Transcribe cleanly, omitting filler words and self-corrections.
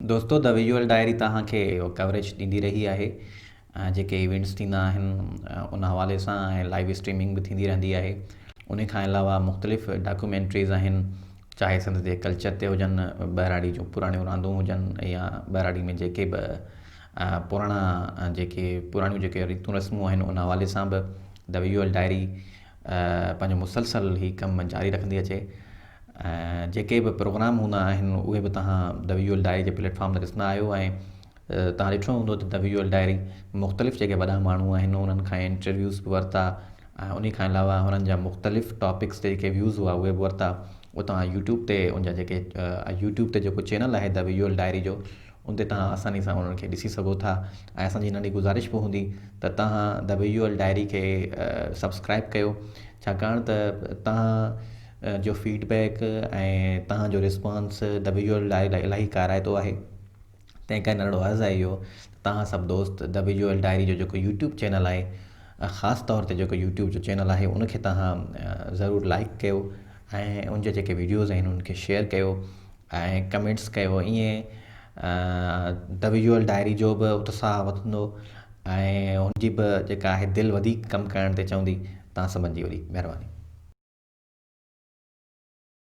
دوستو the visual diary توهان کي اهو ڪوريج ڏيندي رهي آهي جيڪي ايونٽس ٿيندا آهن ان حوالي سان ۽ لائيو اسٽريمنگ به ٿيندي رهندي آهي ان کان علاوه مختلف ڊاڪيومينٽريز آهن چاهي سنڌ جي ڪلچر تي هجن ٻهراڙي جون پراڻيون راندون هجن يا ٻهراڙي ۾ جيڪي به پراڻا جيڪي پراڻيون جيڪي ريتون رسمون آهن ان حوالي سان به the visual diary پنهنجو مسلسل هي ڪم جاري رکندي اچي ۽ جيڪي به پروگرام هوندا آهن اهي به توهان the visual diary جي پليٽ فارم تي ڏسندا آهيو ۽ توهان ڏٺو هوندو ته the visual diary مختلف جيڪي وڏا ماڻهو آهن انهن کان انٽرويوز به ورتا ۽ انهي کان علاوه انهن جا مختلف ٽاپڪس تي جيڪي ويوز هئا اهي به ورتا اهي توهان يوٽيوب تي ان جا جيڪي يوٽيوب تي جيڪو چينل آهي the visual diary جو ان تي توهان آساني سان انهن کي ڏسي سگهو ٿا ۽ اسان جي ننڍي گذارش به هوندي ته توهان the visual diary کي سبسڪرائب ڪيو ڇاڪاڻ ته توهان جو فيڊ بيڪ ۽ توهان جو رسپانس the visual diary لاء الاهي ڪارائتو آهي تنهن ڪري ننڍڙو عرض آهي اهو ته توهان سڀ دوست the visual diary جو جيڪو يوٽيوب چينل آهي خاص طور تي جيڪو يوٽيوب جو چينل آهي ان کي توهان ضرور لائڪ ڪيو ۽ ان جا جيڪي ويڊيوز آهن ان کي شيئر ڪيو ۽ ڪمينٽس ڪيو ائين the visual diary جو به اتساهه وڌندو ۽ ان جي به جيڪا آهي دل وڌيڪ ڪم ڪرڻ تي چوندي توهان سڀن جي وڏي مهرباني.